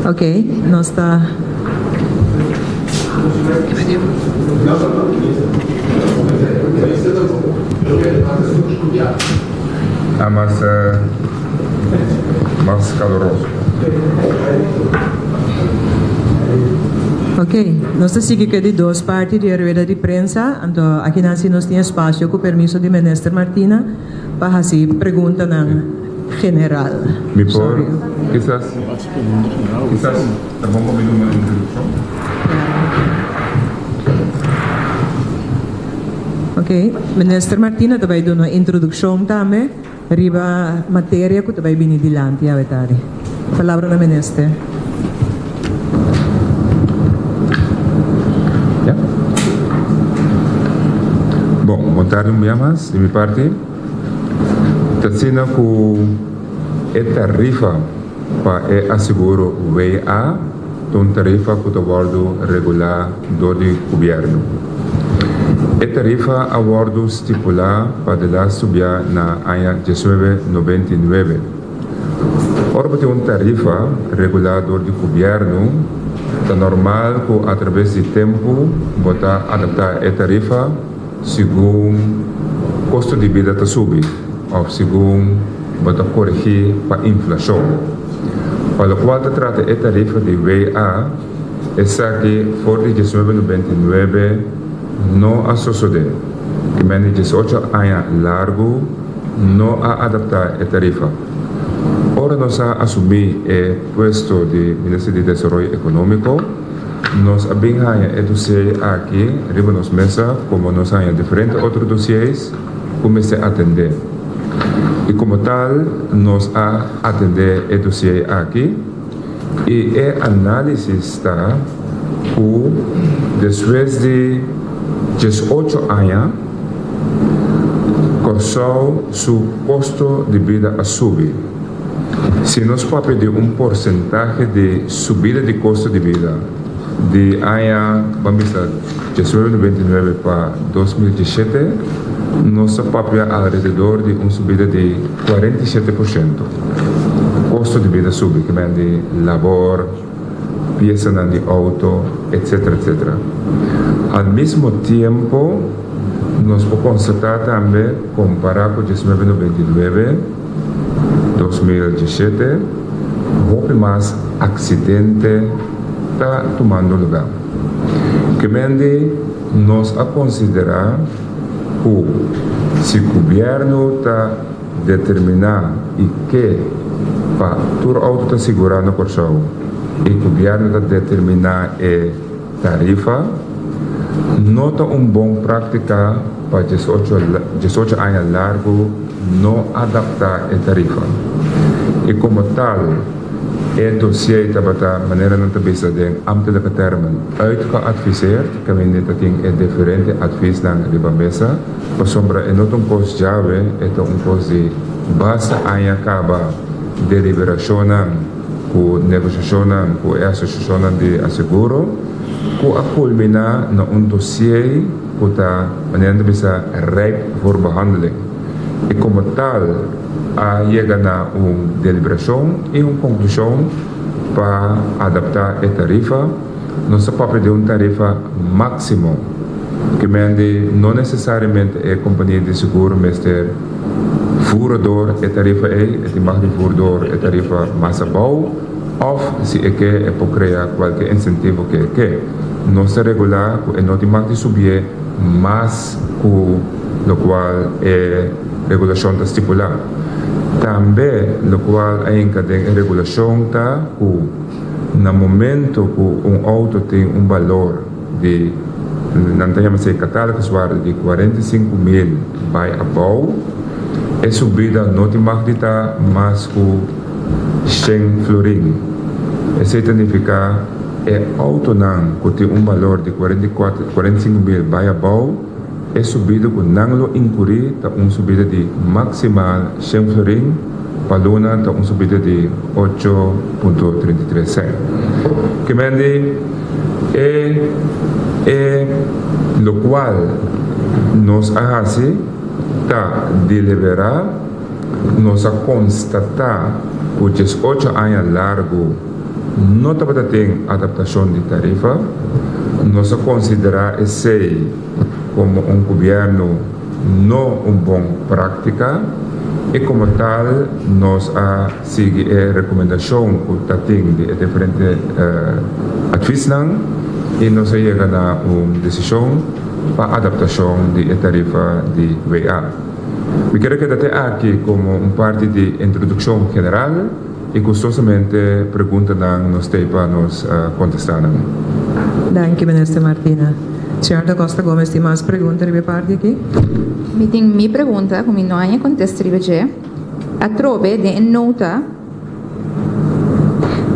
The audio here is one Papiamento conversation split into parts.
Ok, nos ta. Ta mas mas caloroso. Ok, nos ta sigui ku e di dos parti di e rueda di prensa, anto akinan si nos tin espasio ku permiso di Minister Martina pa hasi preguntanan general. Mi por kisas kisas ta bon pa mi duna un introdukshon? Ok, Minister Martina ta bai duna un introdukshon tambe riba materia ku ta bai bini dilanti awe tardi. Palabra na Minister. Ya. Bon, bon tardi un bia mas di mi parti. Ta asina ku e tarifa pa e aseguro WA ta un tarifa ku ta wòrdu regulá dor di gobièrnu. E tarifa a wòrdu stipulá pa de lastu bia na aña diesnuebe nobenta i nuebe. Ora bo tin un tarifa regulá dor di gobièrnu, ta normal ku atraves di tempu bo ta adaptá e tarifa segun kosto di bida ta subi òf segun bo ta koregí pa inflashon. Pa lokual ta trata e tarifa di WA, esaki for di 1999 no a sosodé. Ki men di 18 aña largu no a adaptá e tarifa. Ora nos a asumí e puesto di Minister di Desaroyo Ekonómiko, nos a bin haña e dosié aki riba nos mesa komo nos haña diferente otro dosiés ku mester atendé. I komo tal nos a atendé e dosié aki i e análisis ta ku despues di 18 aña Kòrsou su kosto di bida a subi. Si nos papia di un porsentahe di subida di kosto di bida di aña ban bisa 1999 pa 2017, nos ta papia alrededor di un subida di 47%. Kosto di bida subi, ke men di labor, piesanan di outo, etcetera, etcetera. Al mismo tiempo nos por konstatá tambe kompará ku 1999, 2017, hopi mas aksidente ta tumando lugá. Kemendi nos a konsiderá ku si gobièrnu ta determiná i ke pa tur outo ta sigurá na Kòrsou i gobièrnu ta determiná e tarifa, no ta un bon práktika pa 18 aña largu no adaptá e tarifa. I komo tal e dosié tabata, manera nan ta bisa den ambtelijke termen, uitgeadviseerd, kaminda ta tin e diferente advisnan riba mesa, pasobra e no ta un kos djawe, e ta un kos di basta aña kaba deliberashonnan ku negosiashonnan ku e asosiashonnan di aseguro ku a kulminá na un dosié ku ta, manera nan ta bisa, rijp voor behandeling. I komo tal a yega na un deliberashon i un konklushon pa adaptá e tarifa. Nos ta papia di un tarifa máksimo, ke men di no nesesariamente e kompania di seguro mester voer door e tarifa ei, e tin mag di voer door e tarifa mas abou, òf si e ke e por krea kualke insentivo ke e ke. Nos ta regulá ku e no tin mag di subié mas ku lokual e regulashon ta stipulá. Tambe lokual a hinka den e regulashon ta ku na momento ku un outo tin un balor di, nan ta yama esei cataloguswaarde, di 45.000 bai abou, e subida no tin mag di ta mas ku shen florin. Esei ta nifiká e outonan ku tin un balor di 45.000 bai abou, e subida ku nan lo inkurí ta un subida di maksimal shen florin pa luna, ta un subida di 8.33 sènt. Ke men di e e lokual nos a hasi ta deliberá, nos a konstatá. ku 18 aña largu no tabata tin adaptashon di tarifa. Nos a konsiderá esei komo un gobièrnu no un bon práktika i komo tal nos a sigui e rekomendashon ku ta tin di e diferente advisnan i nos a yega na un desishon pa adaptashon di e tarifa di WA. Mi kere keda te aki komo un parti di introdukshon general i gustosamente preguntanan nos t'ei pa nos kontestá nan. Danki Minister Martina. Señor Da Costa Gomez tin mas pregunta riba e parti aki? Mi tin mi pregunta ku mi no haña kontesta riba dje. Atrobe den e nota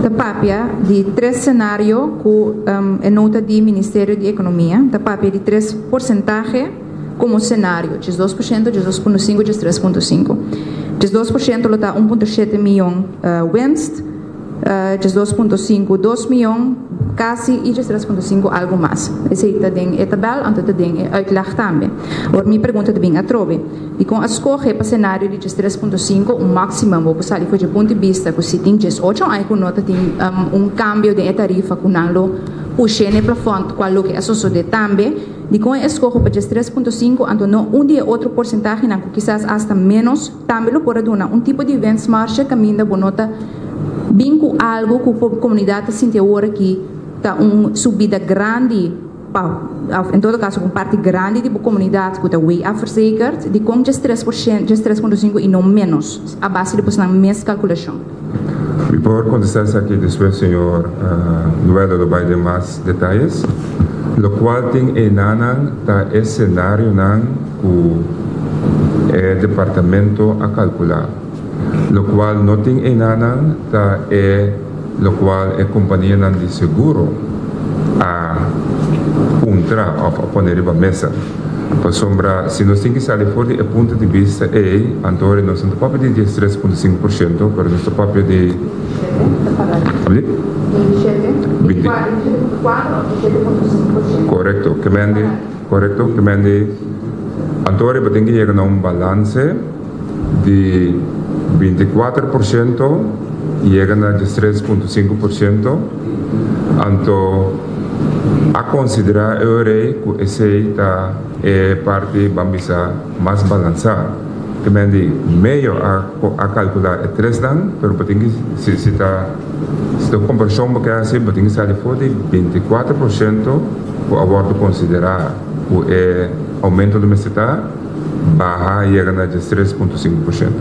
ta papia di tres senario ku e nota di Ministerio di Ekonomia ta papia di tres porsentahe komo senario, 12%, 12.5, 13.5. 12% lo ta 1.7 miyon winst. 12.5, 2 miyon kasi i 13.5 algu mas. Esei ta den e tabèl, anto ta den e uitleg tambe. Awor mi pregunta ta bin atrobe, dikon a skohe pa senario di 13.5 un máximum? Bo por sali for dje punto di bista ku si tin 18 aña ku no ta tin un kambio den e tarifa ku nan lo push'é na e plafònt, kual loke a sosodé tambe. Dikon e eskoho pa 13.5 anto no un di e otro porsentahenan ku kisas asta ménos? Tambe lo por a duna un tipo di wensmarsje kaminda bo no ta bin ku algu ku komunidat ta sinti awor aki ta un subida grandi pa òf en todo kaso un parti grandi di bo komunidat ku ta WA-verzekerd, dikon djes 3%, djes 3.5 i no ménos a base di bosnan mes kalkulashon? Mi por kontestá esaki despues señor Noelia lo bai den mas detayes. Lokual tin enanan ta e senarionan ku e departamento a kalkulá. Lokual no tin enanan ta e lokual e kompanianan di seguro a puntra òf a pone riba mesa. Pasobra si nos tin ki sali for di e punto di bista ei, anto ora nos no ta papia di 13.5%, pero nos ta papia di. Korekto, kemendi. Korekto, kemen di anto riba tin ki yega na un balanse di 24% yega na 13.5%, anto a konsiderá e ora ei ku esei ta e parti ban bisa mas balansá. Kemen di medio a a kalkulá e tresnan, pero bo tin ki si si ta si ta un komparashon bo ke hasi bo tin ki sali for di 24%. Ku a wòrdu konsiderá ku e oumento lo mester ta baha yega na 13.5%.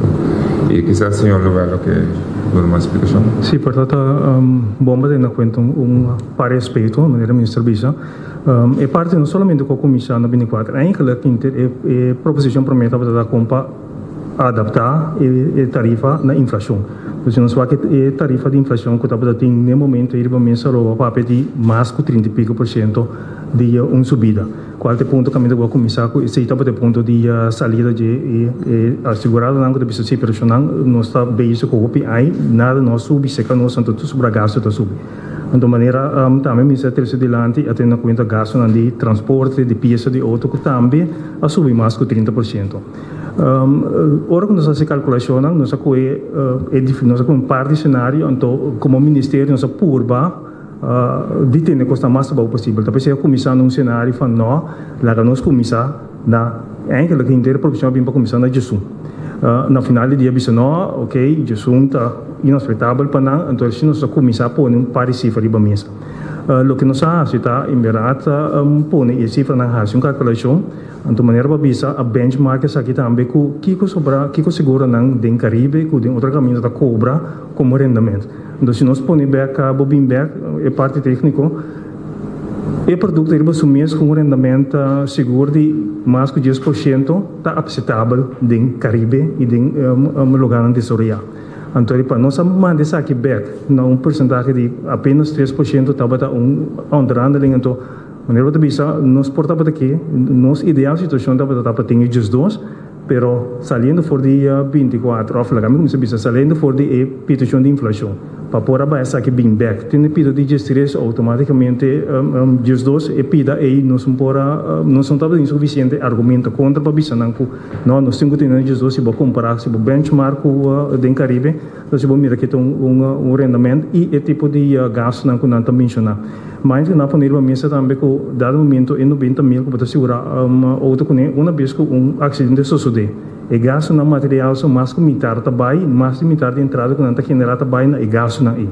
I kisas señor Lovell lo ke duna mas splikashon. Sí, por ta ta bon pa tene na kuenta un par di aspekto, manera minister bisa. E parti no solamente ku a kuminsá na 24, eigenlijk inter e proposishon promé tabata ta kon pa adaptá e tarifa na inflashon. Pues si nos wak e tarifa di inflashon ku tabata tin n'e momento ei riba mesa lo a papia di mas ku 30 i piko por siento di un subida. Kual ta e punto kaminda ku a kuminsá ku esei tabata e punto di salida dje e aseguradonan ku ta bisa si pero shonnan nos ta bezig ku hopi ai nada no a subi seka nos anto tur sobra gastu ta subi. Anto manera tambe mester a trese dilanti a tene na kuenta gastunan di transporte di piesa di outo ku tambe a subi mas ku 30 por siento. Ora ku nos a hasi kalkulashonnan nos a kohe e nos a kohe un par di senario anto komo ministerio nos a purba di tene kosnan mas abou posibel. Ta p'esei a kuminsá na un senario van no, laga nos kuminsá na eigenlijk henter e produkshon a bin pa kuminsá na djesun. Na final di dia a bisa no, oke djesun ta inaseptabel pa nan anto asina nos a kuminsá pone un par di sifra riba mesa. Loke nos a hasi ta en bèrdat pone e sifranan hasi un kalkulashon. Anto manera bo a bisa a benchmark esaki tambe ku kiko sobra kiko seguronan den Caribe ku den otro kaminda ta kobra komo rendament. Anto si nos pone bek bo bin bek e parti tekniko e produkto riba su mes ku un rendament sigur di mas ku 10% ta apsetabel den Caribe i den lugarnan desaroyá. Anto pa nos a manda esaki bek na un porsentahe di apenas 3% tabata un onderhandeling anto. Manera bo ta bisa, nos por tabata ke, nos ideal situacion tabata ta pa tin e 12, pero saliendo for di 24, of laga mi cuminsa bisa, saliendo for di e peticion di inflacion. Pa por a bai esaki bin bek. Tin e pida di 13 outomátikamente 12 e pida ei nos no por a nos no tabatin sufisiente argumento kontra pa bisa nan ku no nos tin ku tene na 12 si bo kompará si bo benchmark ku den Karibe entonces si bo mira ke ta un un rendament i e tipo di gastunan ku nan ta menshoná. Mas nan a pone riba mesa tambe ku dado momento e 90 mil ku bo ta sigurá outo kuné una bes ku un aksidente sosodé. E gastunan material so mas ku mitar ta bai, mas di mitar di entrada ku nan ta generá ta bai na e gastunan ei.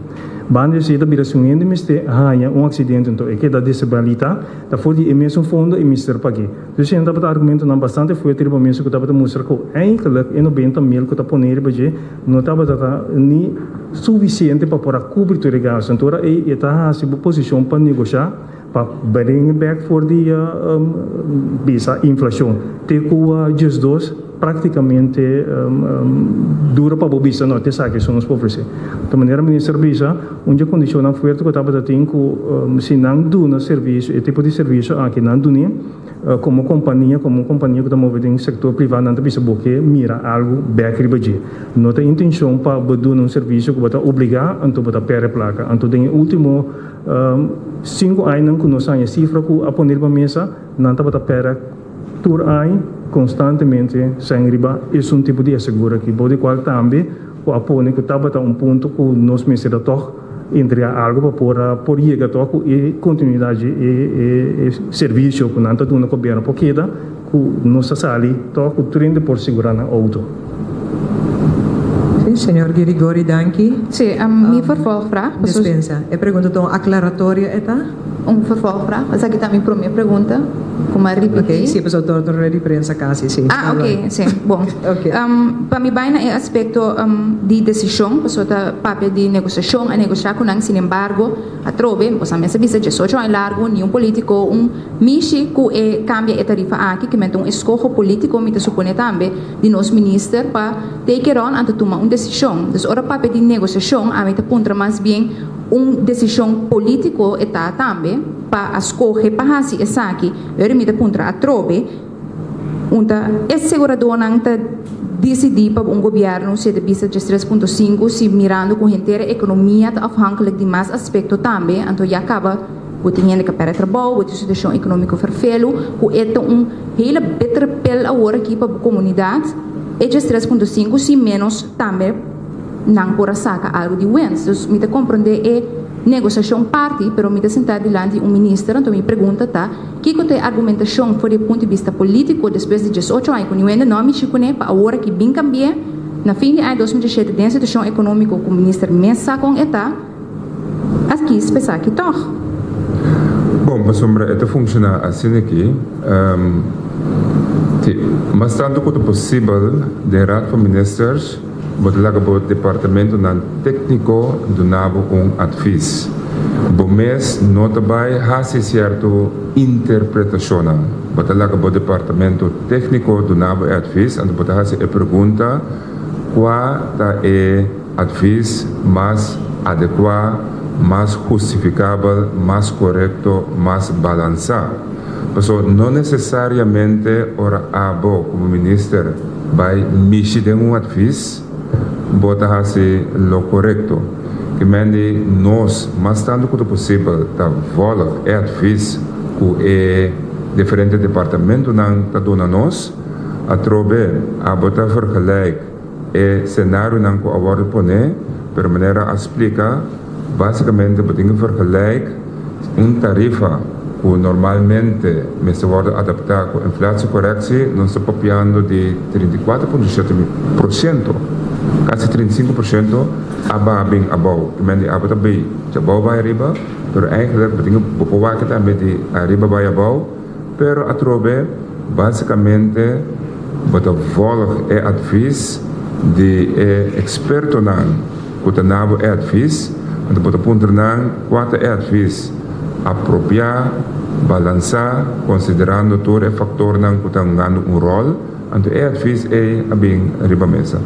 Banda di esei ta bira si un hende mester haña un aksidente anto e keda desabilitá, ta for di e mesun fondo e mester pag'é. Dus esei tabata argumentonan bastante fuerte riba mesa ku tabata mustra ku eigenlijk e 90 mil ku ta poné riba dje no tabata ta ni sufisiente pa por a kubri tur e gastu. Anto ora ei e ta hasi bo posishon pa negoshá. Pa bring bek for di bisa inflacion te cu 12 practicamente duro pa bo bisa no t'esaki esun nos por ofrece. Ta manera minister bisa un dje condicionnan fuerte cu tabata tin cu si nan duna servicio e tipo di servicio aki nan dun'e como compania como un compania cu ta move den sector priva nan ta bisa bo ke mira algo bek riba dje. No ta intencion pa bo duna un servicio cu bo ta obliga anto bo ta perde placa anto den e ultimo Sinku añanan ku nos haña sifra ku a pone riba mesa, nan tabata pèrdè tur aña konstantemente sèn riba esun tipo di aseguro aki, bou di kual tambe ku a pone ku tabata un punto ku nos mester a tòg entregá algu pa por a por yega tòg ku e kontinuidat dje e servisio ku nan ta duna gobièrnu por keda ku nos a sali tòg ku tur hende por sigurá nan outo. Sí, señor Girigori, danki. Sí, mi vervolgvraag. Dispensa, e pregunta ta un aclaratorio e ta? Un vervolgvraag, esaki ta mi prome pregunta ku mi a ripití. Ok, sí, pasobra ta otro rueda di prensa kasi, sí. Ah, ok, sí, bon. Ok. Pa mi bai na e aspekto di desishon, pasobra ta papia di negosiashon, a negoshá ku nan, sinembargo, Atrobe, boso a mester bisa 18 aña largu ni un politico un mishi cu e cambia e tarifa aki, ke mester un escoho politico mi ta supone tambe di nos minister pa take it on anto tuma un decision. Dus ora papia di negociacion ami ta puntra mas bien un decision politico e ta tambe pa a scoge pa haci esaki. Ora mi ta puntra atrobe. Un ta e seguradónan ta disidí pa un gobièrnu si e ta bisa 13.5 si mirando ku henter e ekonomia ta afhankelijk di mas aspekto tambe anto ya kaba bo tin hende ka pèrdè trabou bo tin situashon ekonómiko ferfelu ku e ta un hele bittere pil awor aki pa bo komunidat e 13.5 si ménos tambe nan por a saka algu di wens dus mi ta komprondé e negosiashon parti pero mi ta sentá dilanti un minister anto mi pregunta ta. Kiko ta e argumentashon for di e punto di bista polítiko despues di 18 aña ku niun hende no a mishi kuné pa awor aki bin kambi'é? Na fin di aña 2017 den e situashon ekonómiko ku minister mes sa kon e ta, a kis pa esaki tòg. Bon, pasobra e ta funshoná asina aki, Ti, mas tantu ku ta posibel den Raad van Ministers, Bo ta laga bo departamentonan tékniko duna bo un advis. Bo mes no ta bai hasi sierto interpretashonnan. Bo ta laga bo departamento tékniko duna bo e advis, anto bo ta hasi e pregunta kua ta e advis mas adekuá, mas hustifikabel, mas korekto, mas balansá. Pasobra no nesesariamente ora abo komo minister bai mishi den un advis, bo ta hasi lo korekto. Ki mendi nos, mas tantu ku ta posibel, ta vòlg e advis ku e diferente departamentunan ta duna nos. Atrobe abo ta vergelijk e senarionan ku a wòrdu poné, pero manera a splika, Básicamente bo tin ke vergelijk un tarifa ku normalmente mester wòrdu adaptá ku inflatiecorrectie, nos ta papiando di 34.7%, kasi 35% a baha bin abou. Te men di abo ta bay djabou bai ariba, pero eigenlijk bo tin ke bo por wak tambe di ariba bai abou, pero atrobe básicamente bo ta vòlg e advies di e ekspertonan. Ku ta na bo e advis, anto bo ta puntra nan kua ta e advis apropiá, balansá, konsiderando tur e faktornan ku ta hungando un ròl, anto e advis ei a bin riba mesa.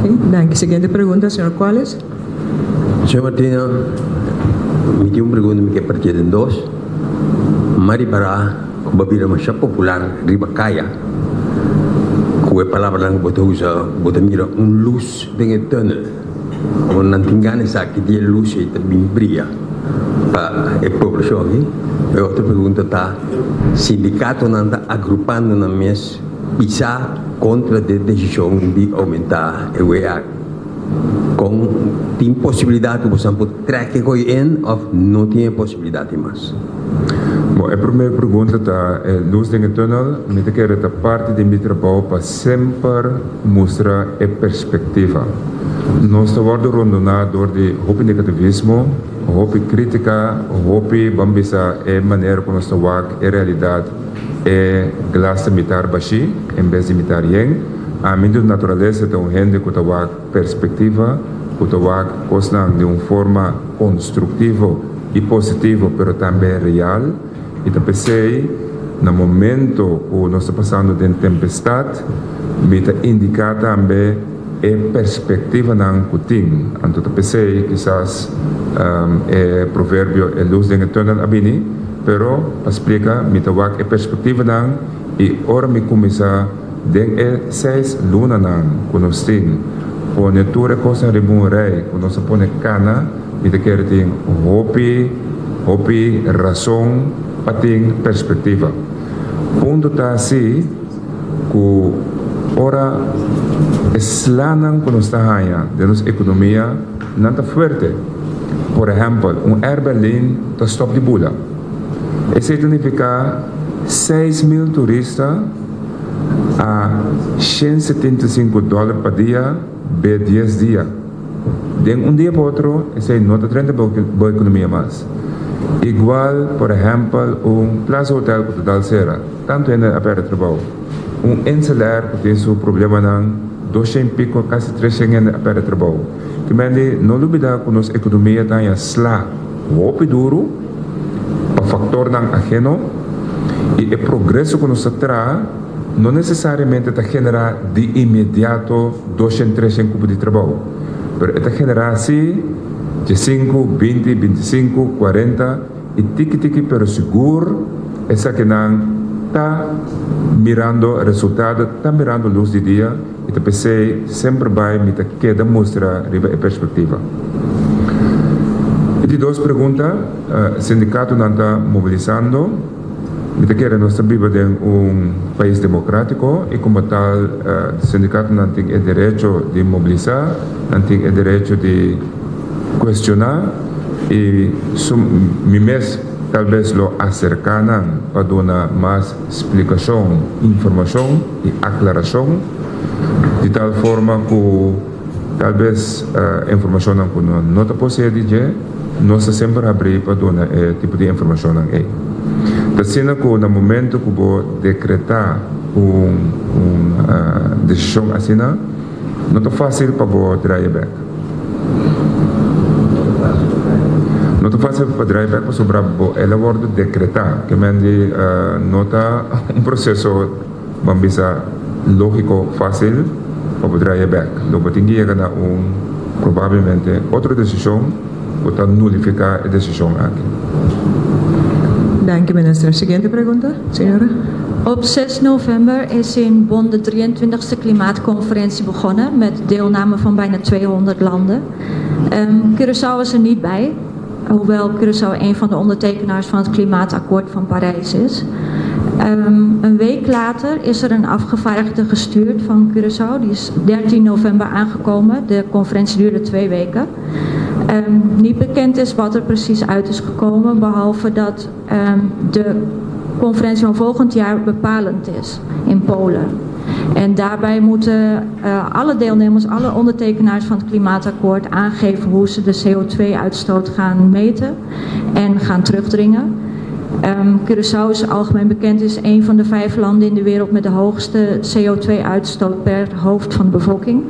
Ok, danki. Siguiente pregunta, señor Cuales. Señor Martina, mi tin un pregunta mi ke partié den dos. M'a ripará ku bo a bira masha popular riba kaya. Ku e palabranan ku bo ta usa, bo ta mira un lus den e tunnel. Awor nan tin gana esaki di e lus ei ta bin bria pa e poblashon aki. E otro pregunta ta, sindikatonan ta agrupando nan mes pisá kontra di e desishon di oumentá e WA? Kon tin posibilidat ku boso por trek e koi in òf no tin e posibilidat ei mas? Bon, e promé pregunta ta e lus den e tunnel. Mi ta kere ta parti di mi trabou pa semper mustra e perspektiva. Nos ta wòrdu rondoná dor di hopi negativismo, hopi krítika, hopi, ban bisa, e manera ku nos ta wak e realidat, e glas ta mitar bashí en bes di mitar yen. Ami di naturalesa ta un hende ku ta wak perspektiva, ku ta wak kosnan di un forma konstruktivo i positivo pero tambe real. I ta p'esei na momento ku nos ta pasando den tempestat, mi ta indiká tambe e perspektivanan ku tin. Anto ta p'esei kisas e proverbio e lus den e tùnel a bini, pero pa splika mi ta wak e perspektivanan i ora mi kuminsá den e seis lunanan ku nos tin pone tur e kosnan riba un rei ku nos a pone kana, mi ta kere tin hopi, hopi rason pa tin perspektiva. Punto ta si ku ora e slanan ku nos ta haña den nos ekonomia nan ta fuerte. Por ehèmpel, un Air Berlin ta stòp di bula. Esei ta nifiká 6000 turista a 175 dòler pa dia be dies dia. Den un dia pa otro esei no ta drenta bo ekonomia mas. Igual, por ehèmpel, un Plaza Hotel ku ta dal sera, tantu hende a pèrdè trabou. Un InselAir ku tin su problemanan, doshen piko, kasi treshen hende a pèrdè trabou. Kimendi, no lubidá ku nos ekonomia ta haña sla hopi duru pa faktornan aheno i e progreso ku nos ta traha no nesesariamente ta generá di inmediato doshen, treshen kupo di trabou, pero e ta generá sí diesinku, 20, 25, 40 i tiki tiki pero sigur esakinan ta mirando resultado, ta mirando lus di dia i ta p'esei semper bai mi ta keda mustra riba e perspektiva. E di dos pregunta, sindikatonan ta mobilisando. Mi ta kere nos ta biba den un pais demokratiko i komo tal sindikatonan tin e derecho di mobilisá, nan tin e derecho di kuestioná i su mi mes tal bes lo aserká nan pa duna mas splikashon, informashon i aklarashon di tal forma ku tal bes informashonnan ku nan no ta posee di dje. Nos ta semper habrí pa duna e tipo di informashonnan ei. Ta asina ku na momentu ku bo dekretá un un desishon asina, no ta fásil pa bo draai e bèk. No ta fásil pa draai e bèk pasobra bo el a wòrdu dekretá. Ke men di no ta un proseso ban bisa lógiko fásil pa bo draai e bèk. Lo bo tin ki yega na un probablemente otro desishon ku ta nulifiká e desishon aki. Danki minister. Siguiente pregunta, señora. Op 6 november is in Bonn de 23e klimaatconferentie begonnen met deelname van bijna 200 landen. Um, Curaçao was er niet bij, hoewel Curaçao een van de ondertekenaars van het klimaatakkoord van Parijs is. Um, een week later is er een afgevaardigde gestuurd van Curaçao. Die is 13 november aangekomen. De conferentie duurde twee weken. Um, niet bekend is wat er precies uit is gekomen, behalve dat um, de conferentie van volgend jaar bepalend is in Polen. En daarbij moeten uh, alle deelnemers, alle ondertekenaars van het klimaatakkoord aangeven hoe ze de CO2-uitstoot gaan meten en gaan terugdringen. Um, Curaçao is algemeen bekend, is een van de vijf landen in de wereld met de hoogste CO2-uitstoot per hoofd van de bevolking.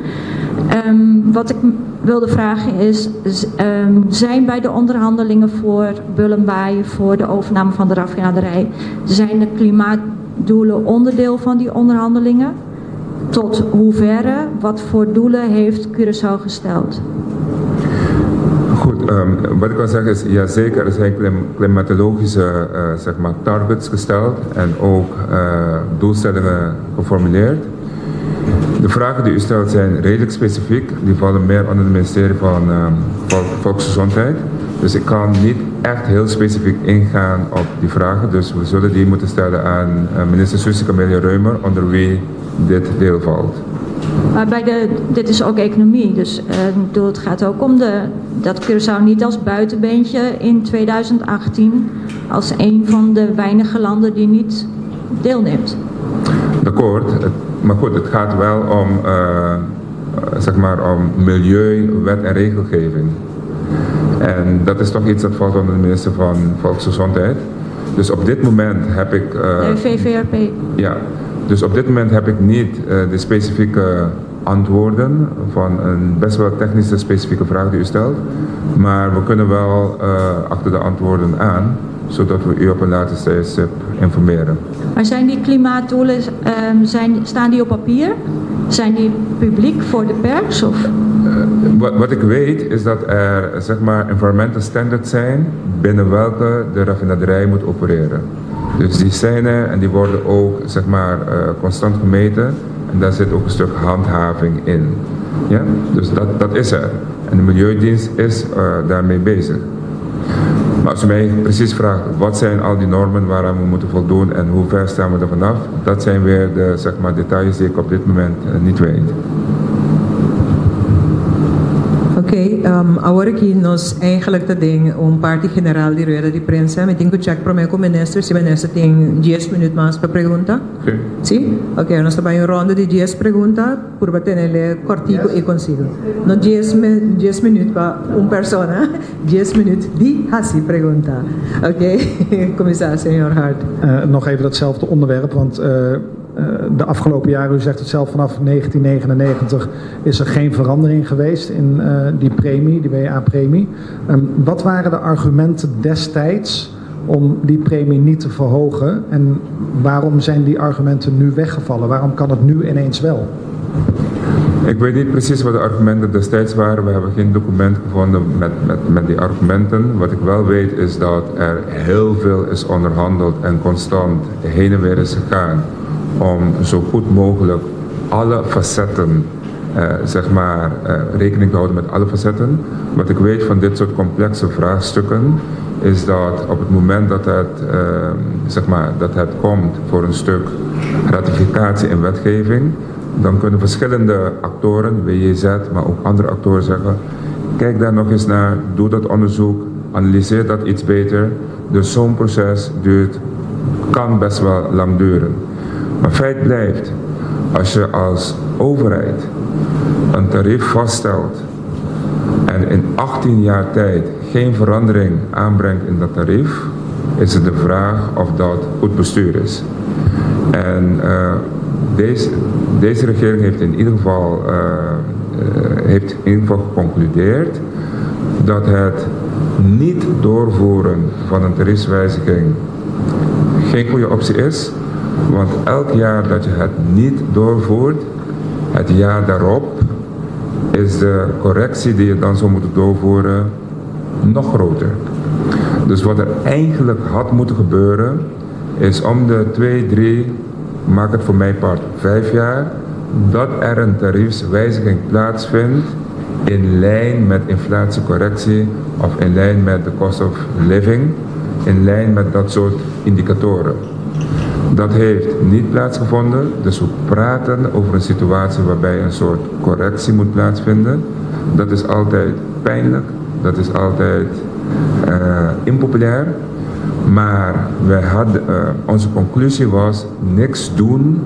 Um, wat ik wilde vragen is, um, zijn bij de onderhandelingen voor Bullenbaai, voor de overname van de raffinaderij, zijn de klimaatdoelen onderdeel van die onderhandelingen? Tot hoeverre, wat voor doelen heeft Curaçao gesteld? Goed, um, wat ik kan zeggen is, ja zeker, er zijn klimatologische uh, zeg maar, targets gesteld en ook uh, doelstellingen geformuleerd. De vragen die u stelt zijn redelijk specifiek. Die vallen meer onder het ministerie van Volksgezondheid. Dus ik kan niet echt heel specifiek ingaan op die vragen. Dus we zullen die moeten stellen aan minister Suzy Camelia Reumer, onder wie dit deel valt. Maar bij de, dit is ook economie, dus bedoel, het gaat ook om de, dat Curaçao niet als buitenbeentje in 2018 als een van de weinige landen die niet deelneemt. Akkoord, maar goed, het gaat wel om, zeg maar om milieu, wet en regelgeving. En dat is toch iets dat valt onder de minister van Volksgezondheid. Dus op dit moment heb ik... de VVRP. Ja, dus op dit moment heb ik niet de specifieke antwoorden van een best wel technische specifieke vraag die u stelt. Maar we kunnen wel achter de antwoorden aan, zodat we u op een later tijdstip informeren. Maar zijn die klimaatdoelen, staan die op papier? Zijn die publiek voor de pers? Of? Wat ik weet is dat er, zeg maar, environmental standards zijn binnen welke de raffinaderij moet opereren. Dus die zijn er en die worden ook, zeg maar, constant gemeten. En daar zit ook een stuk handhaving in. Ja? Dus dat is er. En de Milieudienst is daarmee bezig. Maar als u mij precies vraagt, wat zijn al die normen waaraan we moeten voldoen en hoe ver staan we er vanaf, dat zijn weer de, zeg maar, details die ik op dit moment niet weet. Oké, awor aki nos eigenlijk ta den un parti general di rueda di prensa. Mi tin ku check promé ku minister, si minister tin 10 minüt mas pa pregunta. Sí. Sí? Oké, nos ta bai un ronda di 10 pregunta, purba tenele kòrtiku i konsigo. No 10 10 minüt pa un persona, 10 minüt di hasi pregunta. Oké, kuminsá señor Hart. Nog even datzelfde onderwerp, want de afgelopen jaren, u zegt het zelf, vanaf 1999 is er geen verandering geweest in die premie, die WA-premie. Wat waren de argumenten destijds om die premie niet te verhogen en waarom zijn die argumenten nu weggevallen? Waarom kan het nu ineens wel? Ik weet niet precies wat de argumenten destijds waren. We hebben geen document gevonden met die argumenten. Wat ik wel weet is dat er heel veel is onderhandeld en constant heen en weer is gegaan om zo goed mogelijk alle facetten, zeg maar, rekening te houden met alle facetten. Wat ik weet van dit soort complexe vraagstukken is dat op het moment dat het, zeg maar, dat het komt voor een stuk ratificatie en wetgeving, dan kunnen verschillende actoren, WJZ, maar ook andere actoren zeggen, kijk daar nog eens naar, doe dat onderzoek, analyseer dat iets beter. Dus zo'n proces kan best wel lang duren. Maar feit blijft, als je als overheid een tarief vaststelt en in 18 jaar tijd geen verandering aanbrengt in dat tarief, is het de vraag of dat goed bestuur is. En deze regering heeft in ieder geval, heeft in ieder geval geconcludeerd dat het niet doorvoeren van een tariefswijziging geen goede optie is. Want elk jaar dat je het niet doorvoert, het jaar daarop is de correctie die je dan zou moeten doorvoeren nog groter. Dus wat er eigenlijk had moeten gebeuren, is om de 2, 3, maak het voor mij part 5 jaar, dat er een tariefswijziging plaatsvindt in lijn met inflatiecorrectie of in lijn met de cost of living, in lijn met dat soort indicatoren. Dat heeft niet plaatsgevonden, dus we praten over een situatie waarbij een soort correctie moet plaatsvinden. Dat is altijd pijnlijk, dat is altijd impopulair, maar onze conclusie was, niks doen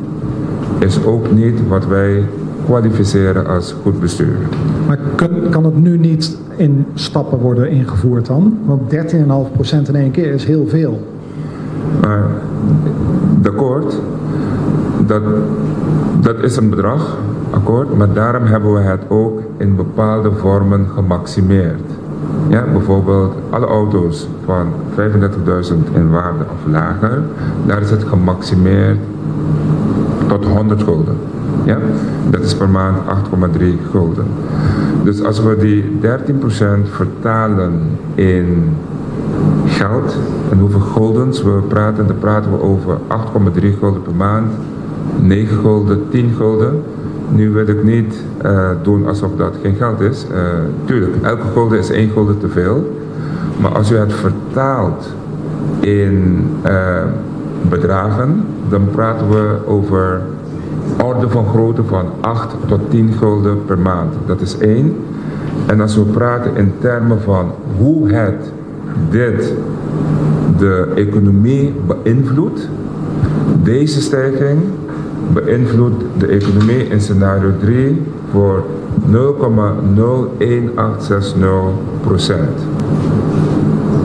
is ook niet wat wij kwalificeren als goed bestuur. Maar kan het nu niet in stappen worden ingevoerd dan? Want 13,5% in één keer is heel veel. Maar akkoord, dat is een bedrag, akkoord, maar daarom hebben we het ook in bepaalde vormen gemaximeerd. Ja, bijvoorbeeld alle auto's van 35.000 in waarde of lager, daar is het gemaximeerd tot 100 gulden. Ja, dat is per maand 8,3 gulden. Dus als we die 13% vertalen in geld en hoeveel guldens we praten, dan praten we over 8,3 gulden per maand, 9 gulden, 10 gulden. Nu wil ik niet doen alsof dat geen geld is. Tuurlijk, elke gulden is één gulden te veel. Maar als u het vertaalt in bedragen, dan praten we over orde van grootte van 8 tot 10 gulden per maand. Dat is één. En als we praten in termen van hoe het dit de economie beïnvloedt, deze stijging beïnvloedt de economie in scenario 3 voor 0,01860%.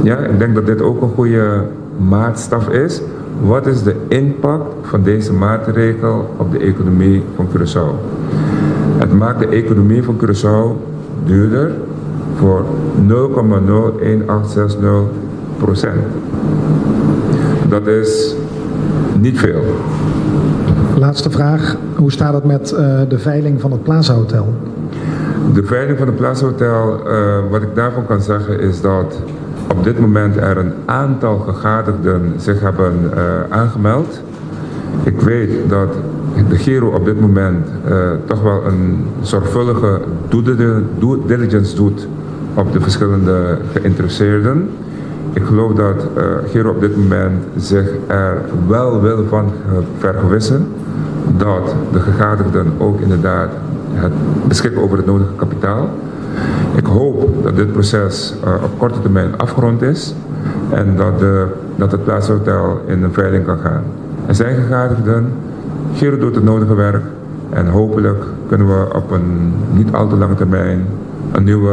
Ja, ik denk dat dit ook een goede maatstaf is. Wat is de impact van deze maatregel op de economie van Curaçao? Het maakt de economie van Curaçao duurder voor 0,01860%. Dat is niet veel. Laatste vraag. Hoe staat het met de veiling van het Plaza Hotel? De veiling van het Plaza Hotel, wat ik daarvan kan zeggen is dat op dit moment er een aantal gegadigden zich hebben aangemeld. Ik weet dat de Giro op dit moment toch wel een zorgvuldige due diligence doet op de verschillende geïnteresseerden. Ik geloof dat Giro op dit moment zich er wel wil van vergewissen dat de gegadigden ook inderdaad het beschikken over het nodige kapitaal. Ik hoop dat dit proces op korte termijn afgerond is en dat het Plaza Hotel in een veiling kan gaan. Er zijn gegadigden, Giro doet het nodige werk en hopelijk kunnen we op een niet al te lange termijn een nieuwe